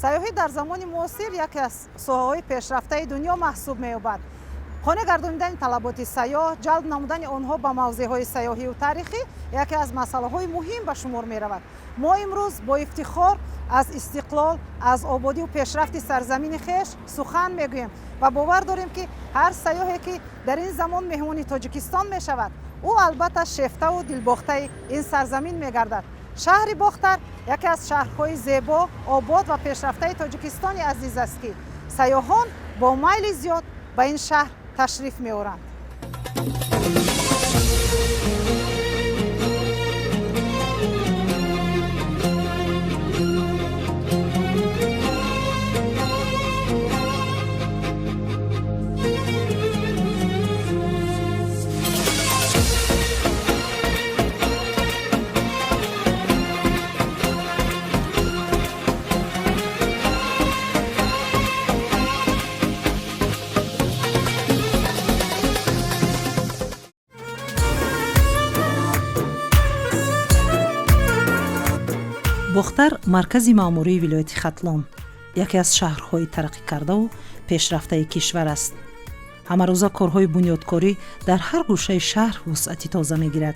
Сайёҳӣ дар замони муосир яке аз соҳаҳои пешрафтаи дунё маҳсуб меёбад. Қонеъ гардонидани талаботи сайёҳ, ҷалб намудани онҳо ба мавзеъҳои сайёҳиву таърихӣ яке аз масъалаҳои муҳим ба шумор меравад. Мо имрӯз бо ифтихор аз истиқлол, аз ободиву пешрафти сарзамини хеш сухан мегӯем ва бовар дорем, ки ҳар сайёҳе, ки дар ин замон меҳмони Тоҷикистон мешавад, ӯ албатта шефтаву дилбохтаи ин сарзамин мегардад. Шаҳри Бохтар яке аз шаҳрҳои зебо, обод ва пешрафтаи Тоҷикистони азиз аст, ки сайёҳон бо майли зиёд ба ин шаҳр ташриф меоранд. Бохтар, маркази маъмурии вилояти Хатлон, яке аз шаҳрҳои тараққикардаву пешрафтаи кишвар аст. Ҳамарӯза корҳои бунёдкорӣ дар ҳар гӯшаи шаҳр вусъати тоза мегирад.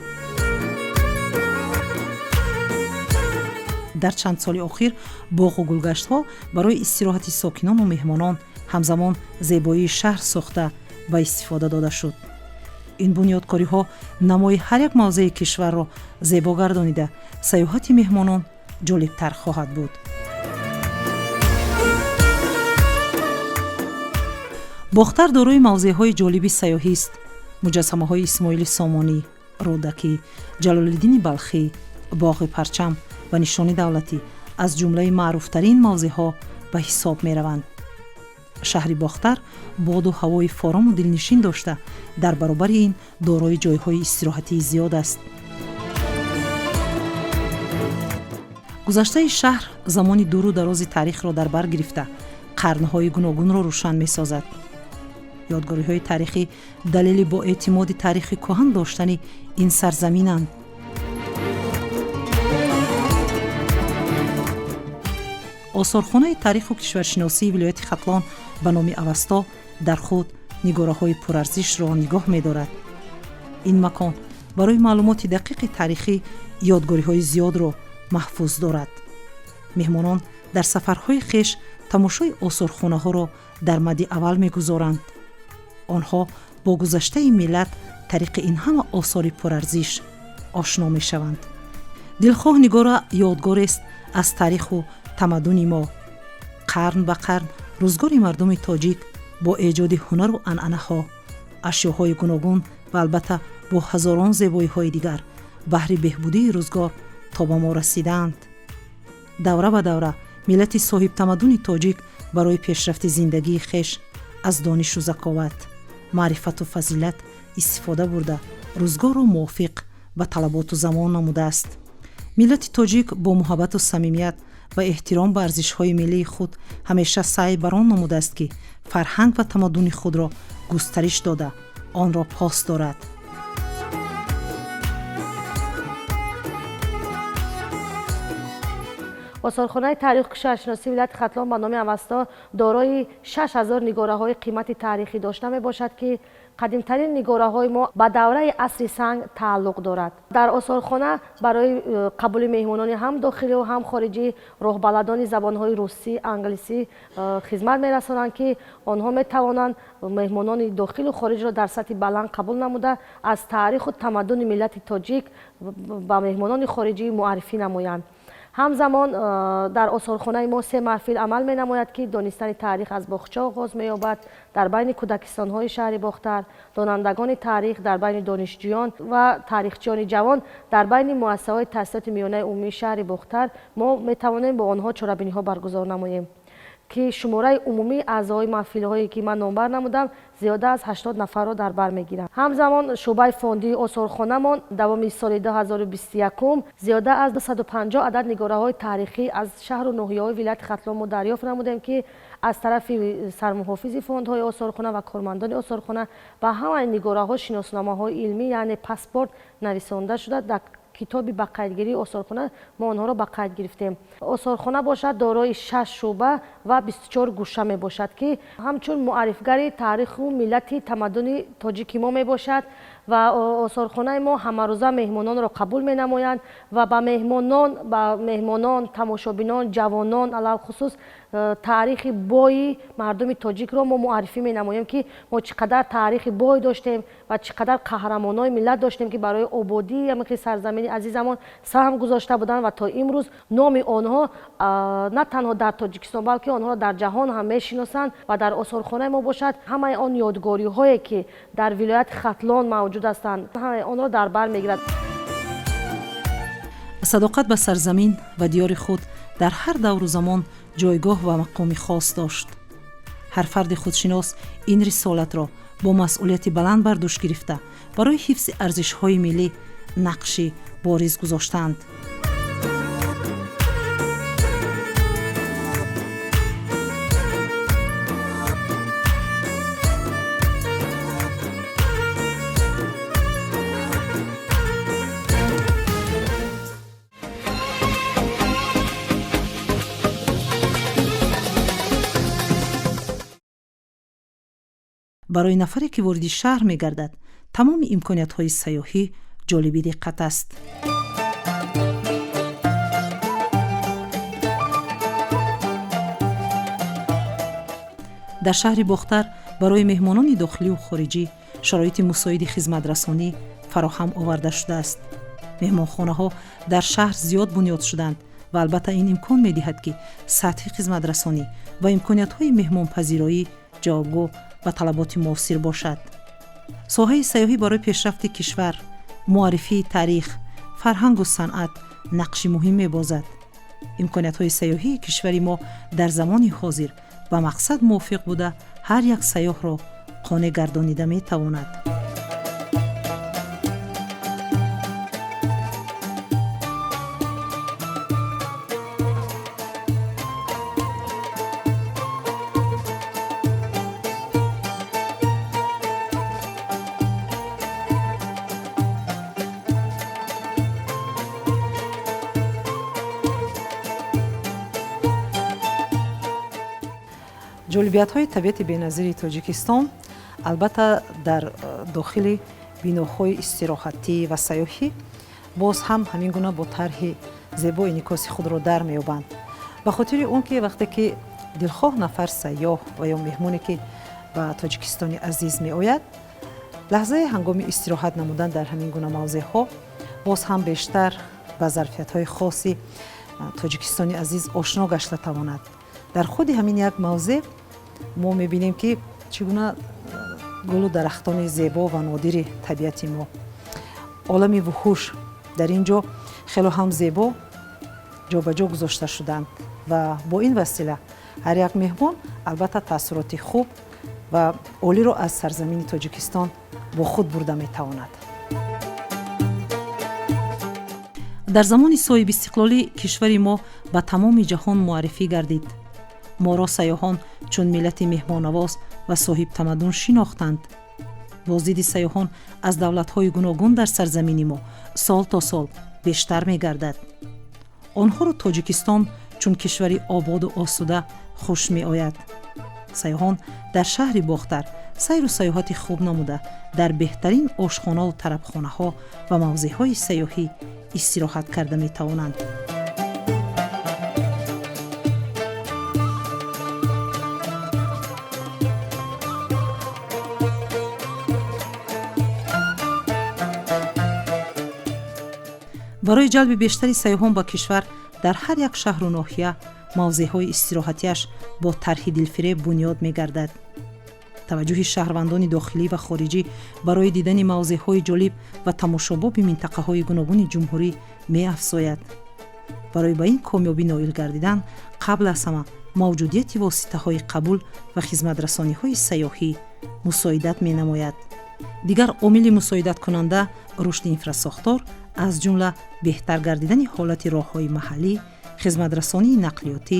Дар чанд соли охир боғу гулгаштҳо барои истироҳати сокинону меҳмонон, ҳамзамон зебоии шаҳр сохта ба истифода дода шуд. Ин бунёдкориҳо намои ҳар як мавзеи кишварро зебо гардонида, сайёҳати меҳмонон ҷолибтар хоҳад буд. Бохтар дорои мавзеъҳои ҷолиби сайёҳист. Муҷассамаҳои Исмоили Сомонӣ, Рӯдакӣ, Ҷалолиддини Балхӣ, Боғи Парчам ва Нишони давлатӣ аз ҷумлаи маъруфтарин мавзеъҳо ба ҳисоб мераванд. Шаҳри Бохтар боду ҳавои форому дилнишин дошта, дар баробари ин дорои ҷойҳои истироҳатии зиёд аст. Гузаштаи шаҳр замони дуру дарози таърихро дар бар гирифта, қарнҳои гуногунро рӯшан месозад. Ёдгориҳои таърихӣ далели боэътимоди таърихи кӯҳан доштани ин сарзаминанд. Осорхонаи таъриху кишваршиносии вилояти Хатлон ба номи Авасто дар худ нигораҳои пурарзишро нигоҳ медорад. Ин макон барои маълумоти дақиқи таърихӣ ёдгориҳои зиёдро маҳфуз дорад. Меҳмонон дар сафарҳои хеш тамошои осорхонаҳоро дар мадди аввал мегузоранд. Онҳо бо гузаштаи миллат тариқи ин ҳама осори пурарзиш ошно мешаванд. Дилхоҳ нигора ёдгорест аз таъриху тамаддуни мо. Қарн ба қарн рӯзгори мардуми тоҷик бо эҷоди ҳунару анъанаҳо, ашёҳои гуногун ва албатта бо ҳазорон зебоиҳои дигар баҳри беҳбудии рӯзгор то ба мо расидаанд. Давра ба давра миллати соҳибтамаддуни тоҷик барои пешрафти зиндагии хеш аз донишу заковат, маърифату фазилат истифода бурда, рӯзгорро мувофиқ ба талаботу замон намудааст. Миллати тоҷик бо муҳаббату самимият ва эҳтиром ба арзишҳои миллии худ ҳамеша саъй бар он намудааст, ки фарҳанг ва тамаддуни худро густариш дода, онро пос дорад. Осорхонаи таъриху кишваршиносии вилояти Хатлон ба номи Авасто дорои 6000 нигораҳои қимати таърихӣ дошта мебошад, ки қадимтарин нигораҳои мо ба давраи асри санг тааллуқ дорад. Дар осорхона барои қабули меҳмонони ҳам дохиливу ҳам хориҷӣ роҳбаладони забонҳои русӣ, англисӣ хизмат мерасонанд, ки онҳо метавонанд меҳмонони дохилу хориҷро дар сатҳи баланд қабул намуда, аз таъриху тамаддуни миллати тоҷик ба меҳмонони хориҷӣ муаррифӣ намоянд. Ҳамзамон дар осорхонаи мо се маҳфил амал менамояд, ки донистани таърих аз боғча оғоз меёбад дар байни кӯдакистонҳои шаҳри Бохтар, донандагони таърих дар байни донишҷӯён ва таърихчиёни ҷавон дар байни муассисаҳои таҳсилоти миёнаи умумии шаҳри Бохтар. Мо метавонем бо онҳо чорабиниҳо баргузор намоем, ки шумораи умумии аъзои маҳфилҳое, ки ман номбар намудам, зиёда аз 80 нафарро дар бар мегирад. Ҳамзамон шӯъбаи фондии осорхонамон давоми соли 2021 зиёда аз 250 адад нигораҳои таърихӣ аз шаҳру ноҳияҳои вилояти Хатлон мо дарёфт намудем, ки аз тарафи сармуҳофизи фондҳои осорхона ва кормандони осорхона ба ҳамаи нигораҳо шиносномаҳои илмӣ, яъне паспорт нависонда шуда. Китоби ба қайдгирии осорхона мо онҳоро ба қайд гирифтем. Осорхона бошад, дорои шаш шӯъба ва 24 гӯша мебошад, ки ҳамчун муаррифгари таъриху миллати тамаддуни тоҷики мо мебошад. Ва осорхонаи мо ҳамарӯза меҳмононро қабул менамоянд ва ба меҳмонон, тамошобинон, ҷавонон алалхусус таърихи бои мардуми тоҷикро мо муаррифӣ менамоем, ки мо чӣ қадар таърихи бой доштем ва чӣ қадар қаҳрамонои миллат доштем, ки барои ободии ҳамин сарзамини азизамон саҳм гузошта буданд ва то имрӯз номи онҳо на танҳо дар Тоҷикистон, балки онҳоро дар ҷаҳон ҳам мешиносанд. Ва дар осорхонаи мо бошад, ҳамаи он ёдгориҳое, ки дар вилояти Хатлон мавҷуд ҳастанд, ҳамаи онро дар бар мегирад. Садоқат ба сарзамин ва диёри худ дар ҳар давру замон ҷойгоҳ ва мақоми хос дошт. Ҳар фарди худшинос ин рисолатро бо масъулияти баланд бар дӯш гирифта, барои ҳифзи арзишҳои миллӣ нақши бориз гузоштаанд. Барои нафаре, ки вориди шаҳр мегардад, тамоми имкониятҳои сайёҳӣ ҷолиби диққат аст. Дар шаҳри Бохтар барои меҳмонони дохилию хориҷӣ шароити мусоиди хизматрасонӣ фароҳам оварда шудааст. Меҳмонхонаҳо дар шаҳр зиёд бунёд шуданд ва албатта ин имкон медиҳад, ки сатҳи хизматрасонӣ ва имкониятҳои меҳмонпазироӣ ҷавобгӯ ба талаботи муосир бошад. Соҳаи сайёҳӣ барои пешрафти кишвар, муаррифии таърих, фарҳангу санъат нақши муҳим мебозад. Имкониятҳои сайёҳии кишвари мо дар замони ҳозир ба мақсад мувофиқ буда, ҳар як сайёҳро қонеъ гардонида метавонад. Ҷолибиятҳои табиати беназири Тоҷикистон албатта дар дохили биноҳои истироҳатӣ ва сайёҳӣ боз ҳам ҳамин гуна бо тарҳи зебо инъикоси худро дар меёбанд, ба хотири он ки вақте ки дилхоҳ нафар сайёҳ ва ё меҳмоне, ки ба Тоҷикистони азиз меояд, лаҳзаи ҳангоми истироҳат намудан дар ҳамин гуна мавзеъҳо боз ҳам бештар ба зарфиятҳои хоси Тоҷикистони азиз ошно гашта тавонад. Дар худи ҳамин як мавзеъ мо мебинем, ки чӣ гуна гулу дарахтони зебо ва нодири табиати мо, олами вуҳуш дар ин ҷо хело ҳам зебо ҷобаҷо гузошта шуданд ва бо ин васила ҳар як меҳмон албатта таассуроти хуб ва олиро аз сарзамини Тоҷикистон бо худ бурда метавонад. Дар замони соҳибистиқлолӣ кишвари мо ба тамоми ҷаҳон муаррифӣ гардид. Моро сайёҳон чун миллати меҳмоннавоз ва соҳибтамаддун шинохтанд. Боздиди сайёҳон аз давлатҳои гуногун дар сарзамини мо сол то сол бештар мегардад. Онҳоро Тоҷикистон чун кишвари ободу осуда хуш меояд. Сайёҳон дар шаҳри Бохтар сайру сайёҳати хуб намуда, дар беҳтарин ошхонаву тарабхонаҳо ва мавзеъҳои сайёҳӣ истироҳат карда метавонанд. Барои ҷалби бештари сайёҳон ба кишвар дар ҳар як шаҳру ноҳия мавзеъҳои истироҳатиаш бо тарҳи дилфиреб бунёд мегардад. Таваҷҷӯҳи шаҳрвандони дохилӣ ва хориҷӣ барои дидани мавзеъҳои ҷолиб ва тамошобоби минтақаҳои гуногуни ҷумҳурӣ меафзояд. Барои ба ин комёбӣ ноил гардидан, қабл аз ҳама мавҷудияти воситаҳои қабул ва хизматрасониҳои сайёҳӣ мусоидат менамояд. Дигар омили мусоидаткунанда рушди инфрасохтор, аз ҷумла беҳтар гардидани ҳолати роҳҳои маҳаллӣ, хизматрасонии нақлиётӣ,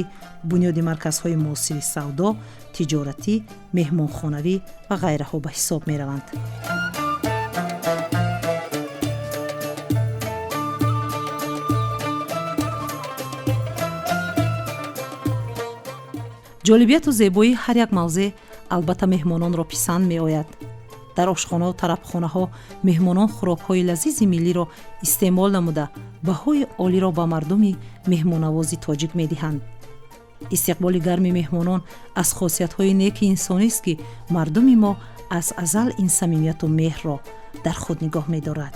бунёди марказҳои муосири савдо, тиҷоратӣ, меҳмонхонавӣ ва ғайраҳо ба ҳисоб мераванд. Ҷолибияту зебоии ҳар як мавзеъ албатта меҳмононро писанд меояд. Дар ошхонаву тарабхонаҳо меҳмонон хӯрокҳои лазизи миллиро истеъмол намуда, баҳои олиро ба мардуми меҳмоннавози тоҷик медиҳанд. Истиқболи гарми меҳмонон аз хосиятҳои неки инсонист, ки мардуми мо аз азал ин самимияту меҳрро дар худ нигоҳ медорад.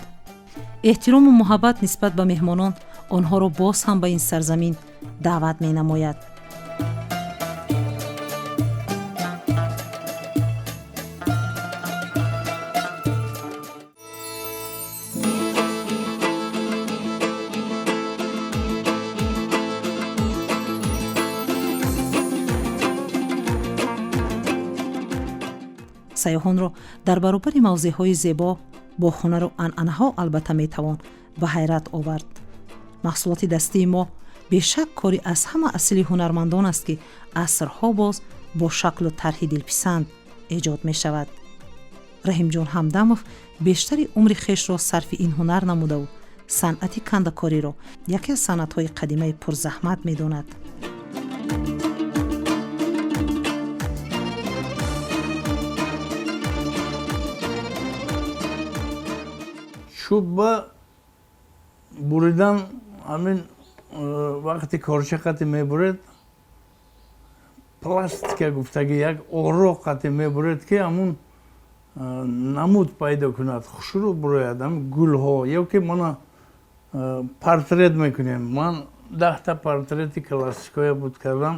Эҳтирому муҳаббат нисбат ба меҳмонон онҳоро боз ҳам ба ин сарзамин даъват менамояд. Сайёҳонро дар баробари мавзеъҳои зебо бо ҳунару анъанаҳо албатта метавон ба ҳайрат овард. Маҳсулоти дастии мо бешак кори аз ҳама асили ҳунармандон аст, ки асрҳо боз бо шаклу тарҳи дилписанд эҷод мешавад. Раҳимҷон Ҳамдамов бештари умри хешро сарфи ин ҳунар намудаву санъати кандакориро яке аз санъатҳои қадимаи пурзаҳмат медонад. Чӯбба буридан ҳамин вақти корча қати мебуред, пластика гуфтаги як оро қати мебуред, ки ҳамун намуд пайдо кунад, хушрӯ бурояд. Ҳам гулҳо ё ки мана портрет мекунем. Ман 10-та портрети классикоя буд кардам,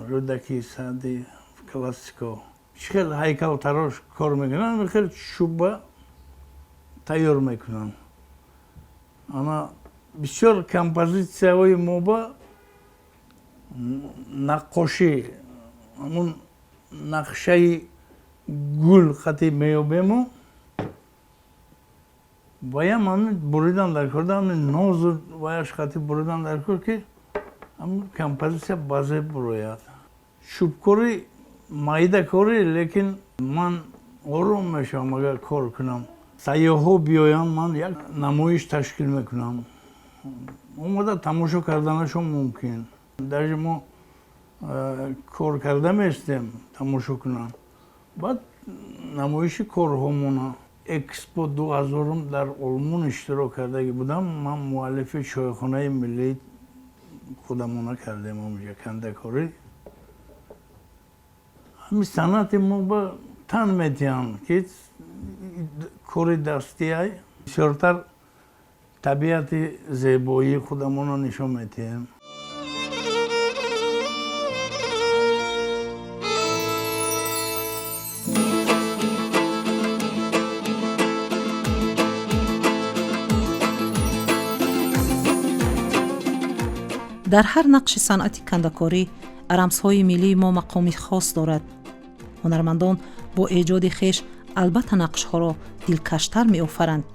Рӯдаки, Саъди, классико. Чӣ хел ҳайкалтарош кор мекунанд, хел чӯбба тайёр мекунам. Ана бисёр композитсияҳои моба наққошӣ, ҳамун нақшаи гул қати меёбему ваям ҳамин буридан дар кор, ҳамин нозу ваяш қати буридан дар кор, ки ҳамун композитсия базеб бурояд. Чӯбкорӣ майдакорӣ, лекин ман ором мешавам, агар кор кунам. Сайёҳҳо биёянд, ман як намоиш ташкил мекунам, омода тамошо карданашон мумкин. Даже мо кор карда местем, тамошо кунанд. Баъд намоиши корҳомона. Экспо 2000-ум дар Олмон иштирок кардагӣ будам. Ман муаллифи чойхонаи миллии худамона кардем омҷа кандакорӣ. Ҳамин санъати мо ба тан метиҳанд, ки кори дастиай. Бисёртар табиати зебоии худамонро нишон медиҳем. Дар ҳар нақши санъати кандакорӣ рамзҳои миллии мо мақоми хос дорад. Ҳунармандон бо эҷоди хеш албатта нақшҳоро дилкаштар меофаранд.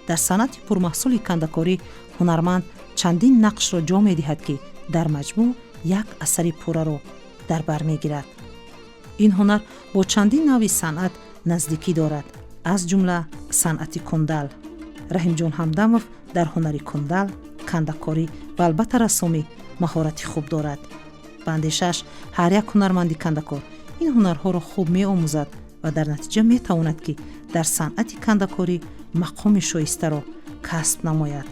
Дар санъати пурмаҳсули кандакорӣ ҳунарманд чандин нақшро ҷо медиҳад, ки дар маҷмӯъ як асари пурраро дар бар мегирад. Ин ҳунар бо чандин навъи санъат наздикӣ дорад, аз ҷумла санъати кундал. Раҳимҷон Ҳамдамов дар ҳунари кундал, кандакорӣ ва албатта рассомӣ маҳорати хуб дорад. Ба андешааш, ҳар як ҳунарманди кандакор ин ҳунарҳоро хуб меомӯзад ва дар натиҷа метавонад, ки дар санъати кандакорӣ мақоми шоистаро касб намояд.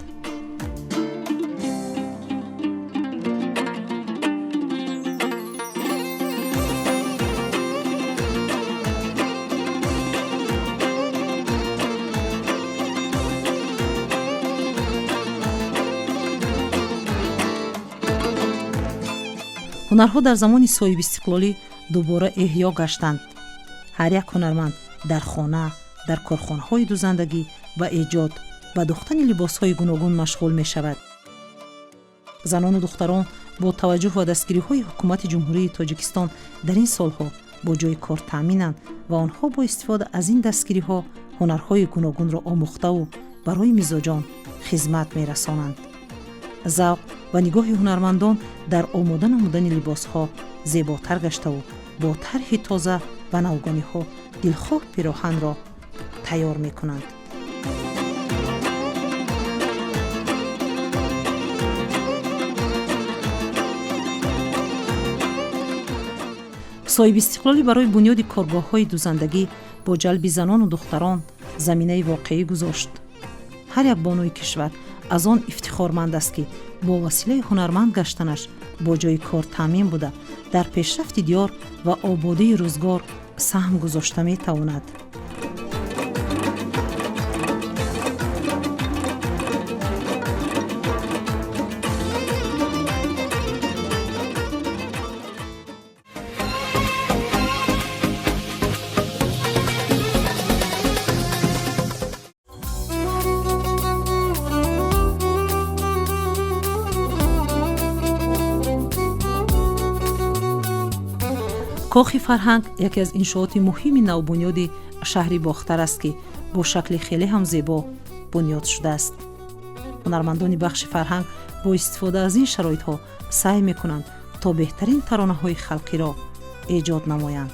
Ҳунарҳо дар замони соҳибистиқлолӣ дубора эҳё гаштанд. Ҳар як ҳунарманд дар хона, дар корхонаҳои дузандагӣ ба эҷод, ба духтани либосҳои гуногун машғул мешавад. Занону духтарон бо таваҷҷӯҳ ва дастгириҳои ҳукумати Ҷумҳурии Тоҷикистон дар ин солҳо бо ҷойи кор таъминанд ва онҳо бо истифода аз ин дастгириҳо ҳунарҳои гуногунро омӯхтаву барои мизоҷон хизмат мерасонанд. Завқ ва нигоҳи ҳунармандон дар омода намудани либосҳо зеботар гаштаву бо тарҳи тоза ва навгониҳо дилхоҳ пироҳанро тайёр мекунанд. Соҳибистиқлолӣ барои бунёди коргоҳҳои дузандагӣ бо ҷалби занону духтарон заминаи воқеӣ гузошт. Ҳар як бонуи кишвар аз он ифтихорманд аст, ки бо василаи ҳунарманд гаштанаш бо ҷойи кор таъмин буда, дар пешрафти диёр ва ободии рӯзгор саҳм гузошта метавонад. Кохи фарҳанг яке аз иншооти муҳими навбунёди шаҳри Бохтар аст, ки бо шакли хеле ҳам зебо бунёд шудааст. Ҳунармандони бахши фарҳанг бо истифода аз ин шароитҳо саъй мекунанд, то беҳтарин таронаҳои халқиро эҷод намоянд.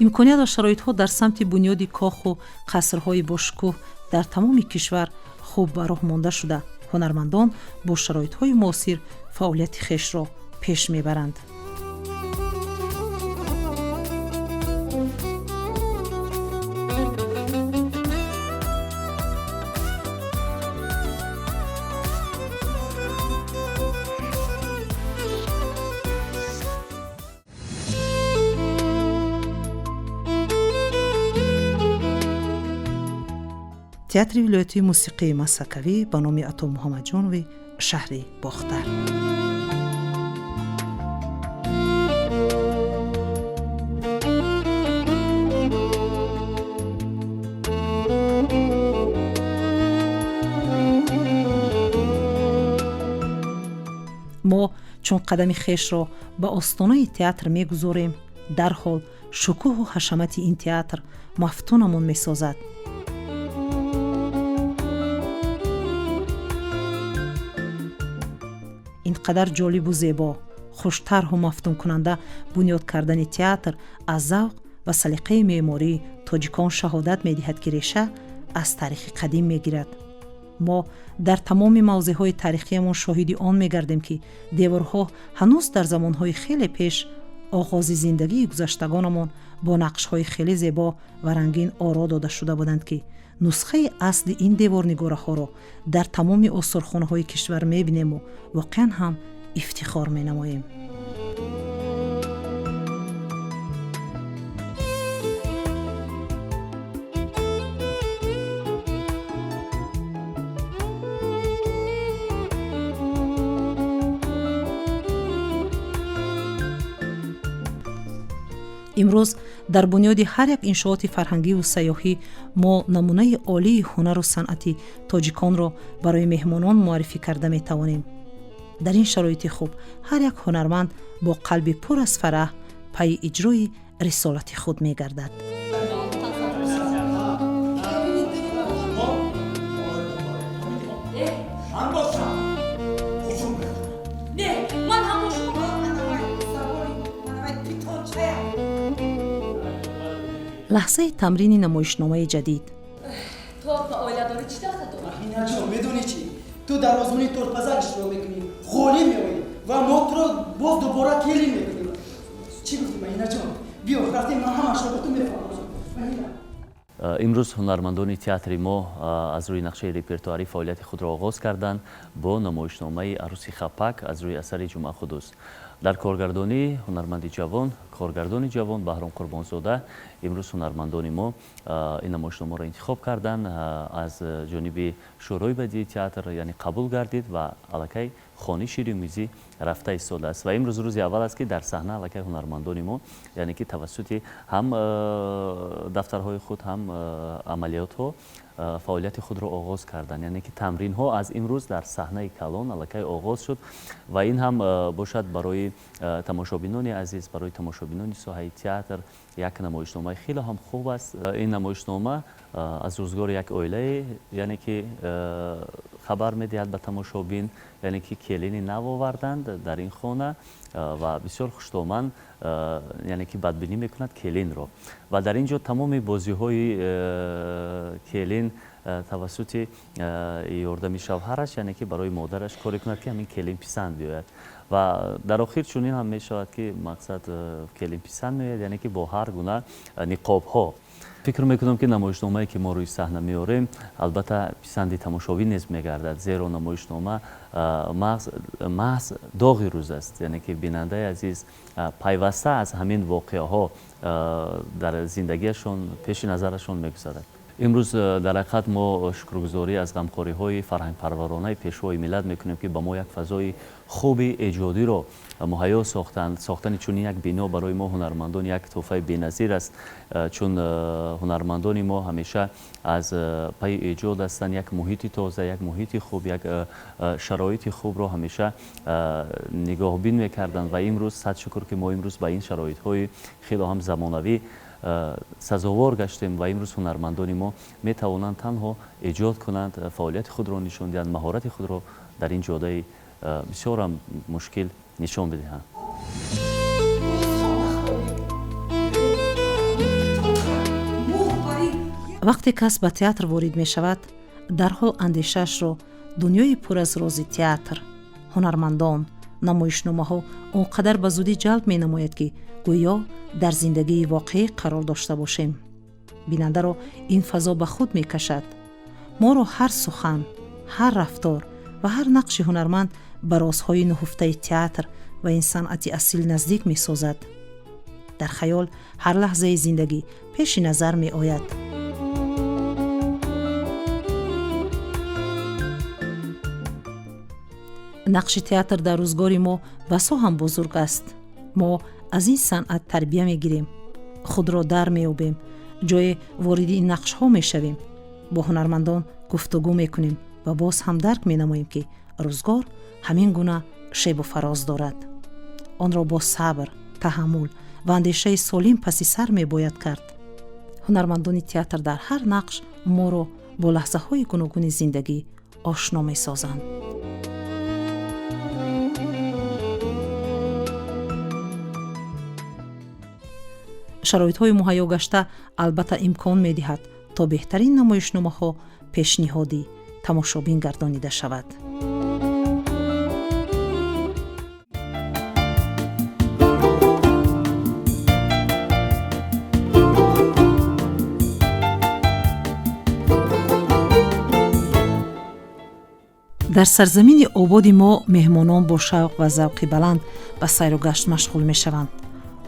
Имконият ва шароитҳо дар самти бунёди коху қасрҳои бошукӯҳ дар тамоми кишвар хуб ба роҳ монда шуда, ҳунармандон бо шароитҳои муосир фаъолияти хешро пеш мебаранд. Театри вилоятии мусиқии масакавӣ ба номи Ато Муҳаммадҷонови шаҳри Бохтар. Мо чун қадами хешро ба остонаи театр мегузорем, дарҳол шукӯҳу ҳашамати ин театр мафтунамон месозад. Ин қадар ҷолибу зебо, хуштарҳу мафтункунанда бунёд кардани театр аз завқ ва салиқаи меъмории тоҷикон шаҳодат медиҳад, ки реша аз таърихи қадим мегирад. Мо дар тамоми мавзеъҳои таърихиамон шоҳиди он мегардем, ки деворҳо ҳанӯз дар замонҳои хеле пеш оғози зиндагии гузаштагонамон бо нақшҳои хеле зебо ва рангин оро дода шуда буданд, ки нусхаи асли ин деворнигораҳоро дар тамоми осорхонаҳои кишвар мебинему воқеан ҳам ифтихор менамоем. Имрӯз дар бунёди ҳар як иншооти фарҳангиву сайёҳӣ мо намунаи олии ҳунару санъати тоҷиконро барои меҳмонон муаррифӣ карда метавонем. Дар ин шароити хуб ҳар як ҳунарманд бо қалби пур аз фараҳ пайи иҷрои рисолати худ мегардад. Лаҳзаи тамрини намоишномаи ҷадид. Торт ба оиладорӣ чӣ дахл дорад? Маҳинаҷон, медонӣ чӣ? Ту дар озмуни тортпазак иштирок мекунӣ, ғолиб меоӣ ва мо туро боз дубора келин мекунем. Чӣ гуфтӣ, Маҳинаҷон? Биё, рафтем, ман ҳамаашро ба ту мефаҳмонам. Маҳина. Имрӯз ҳунармандони театри мо аз рӯи нақшаи репертуарӣ фаъолияти худро оғоз карданд бо намоишномаи Арӯси хапак аз рӯи асари Ҷумъахудус. Дар коргардонии ҳунарманди ҷавон, коргардони ҷавон Баҳром Қурбонзода имрӯз ҳунармандони мо ин намоишномаро интихоб карданд, аз ҷониби Шӯрои бадии театр, яъне қабул гардид ва аллакай хониши ремизӣ рафта истодааст. Ва имрӯз рӯзи аввал аст, ки дар саҳна аллакай ҳунармандони мо, яъне ки тавассути ҳам дафтарҳои худ, ҳам амалиётҳо фаъолияти худро оғоз карданд. Яъне ки тамринҳо аз имрӯз дар саҳнаи калон аллакай оғоз шуд ва ин ҳам бошад барои тамошобинони азиз, барои тамошобинони соҳаи театр Як намоишномаи хеле ҳам хуб аст. Ин намоишнома аз рӯзгори як оилае, яъне ки хабар медиҳад ба тамошобин, яъне ки келини нав оварданд дар ин хона ва бисёр хуштоман, яъне ки бадбинӣ мекунад келинро. Ва дар ин ҷо тамоми бозиҳои келин тавассути ёрдами шавҳараш, яъне ки барои модараш коре кунад, ки ҳамин келин писанд биёяд. Ва дар охир чунин ҳам мешавад, ки мақсад келин писанд меояд, яъне ки бо ҳар гуна ниқобҳо. Фикр мекунам, ки намоишномае, ки мо рӯи саҳна меорем, албатта писанди тамошобин низ мегардад, зеро намоишнома маҳз доғи рӯз аст, яъне ки бинандаи азиз пайваста аз ҳамин воқеаҳо дар зиндагиашон пеши назарашон мегузарад. Имрӯз дар ҳақиқат мо шукргузорӣ аз ғамхориҳои фарҳангпарваронаи Пешвои миллат мекунем, ки ба мо як фазои хуби эҷодиро муҳайё сохтанд. Сохтани чунин як бино барои мо ҳунармандон як тӯҳфаи беназир аст, чун ҳунармандони мо ҳамеша аз пайи эҷод ҳастанд. Як муҳити тоза, як муҳити хуб, як шароити хубро ҳамеша нигоҳбин мекарданд ва имрӯз сад шукр, ки мо имрӯз ба ин шароитҳои хело ҳам замонавӣ сазовор гаштем ва имрӯз ҳунармандони мо метавонанд танҳо эҷод кунанд, фаъолияти худро нишон диҳанд, маҳорати худро дар ин ҷодаи бисёрам мушкил нишон бидиҳанд. Вақте кас ба театр ворид мешавад, дарҳол андешаашро дунёи пур аз рози театр, ҳунармандон, намоишномаҳо он қадар ба зудӣ ҷалб менамояд, ки гӯё дар зиндагии воқеӣ қарор дошта бошем. Бинандаро ин фазо ба худ мекашад. Моро ҳар сухан, ҳар рафтор ва ҳар нақши ҳунарманд ба розҳои нуҳуфтаи театр ва ин санъати асил наздик месозад. Дар хаёл ҳар лаҳзаи зиндагӣ пеши назар меояд. Нақши театр дар рӯзгори мо басо ҳам бузург аст. Мо аз ин санъат тарбия мегирем, худро дар меёбем, ҷое вориди ин нақшҳо мешавем, бо ҳунармандон гуфтугӯ мекунем ва боз ҳам дарк менамоем, ки рӯзгор ҳамин гуна шебу фароз дорад. Онро бо сабр, таҳаммул ва андешаи солим паси сар мебояд кард. Ҳунармандони театр дар ҳар нақш моро бо лаҳзаҳои гуногуни зиндагӣ ошно месозанд. Шароитҳои муҳайё гашта албатта имкон медиҳад, то беҳтарин намоишномаҳо пешниҳоди тамошобин гардонида шавад. Дар сарзамини ободи мо меҳмонон бо шавқ ва завқи баланд ба сайру гашт машғул мешаванд.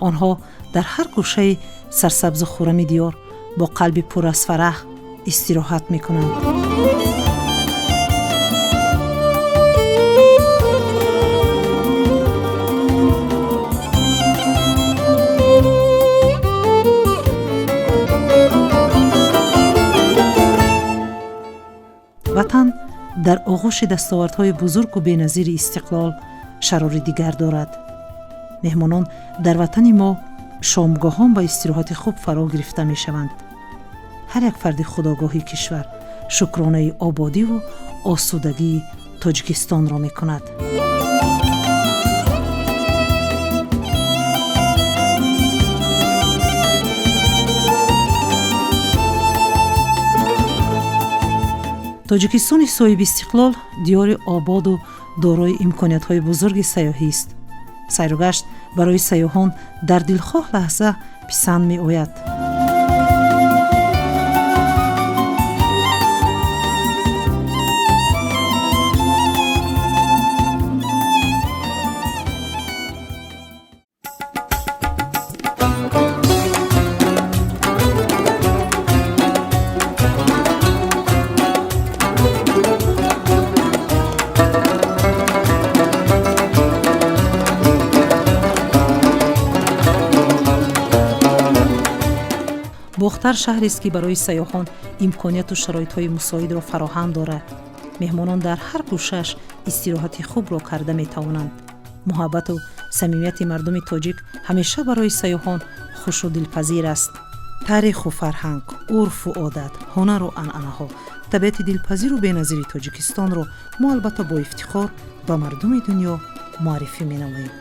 Онҳо дар ҳар гӯшаи сарсабзу хуррами диёр бо қалби пур аз фараҳ истироҳат мекунанд. Ватан дар оғӯши дастовардҳои бузургу беназири истиқлол шарори дигар дорад. Меҳмонон дар ватани мо шомгоҳон ба истироҳати хуб фаро гирифта мешаванд. Ҳар як фарди худогоҳи кишвар шукронаи ободиву осудагии Тоҷикистонро мекунад. Тоҷикистони соҳибистиқлол диёри ободу дорои имкониятҳои бузурги сайёҳист. Сайругашт барои сайёҳон дар дилхоҳ лаҳза писанд меояд. Бохтар шаҳрест, ки барои сайёҳон имконияту шароитҳои мусоидро фароҳам дорад. Меҳмонон дар ҳар гӯшааш истироҳати хубро карда метавонанд. Муҳаббату Самимияти мардуми тоҷик ҳамеша барои сайёҳон хушу дилпазир аст. Таъриху фарҳанг, урфу одат, ҳунару анъанаҳо, табиати дилпазиру беназири Тоҷикистонро мо албатта бо ифтихор ба мардуми дунё муаррифӣ менамоем.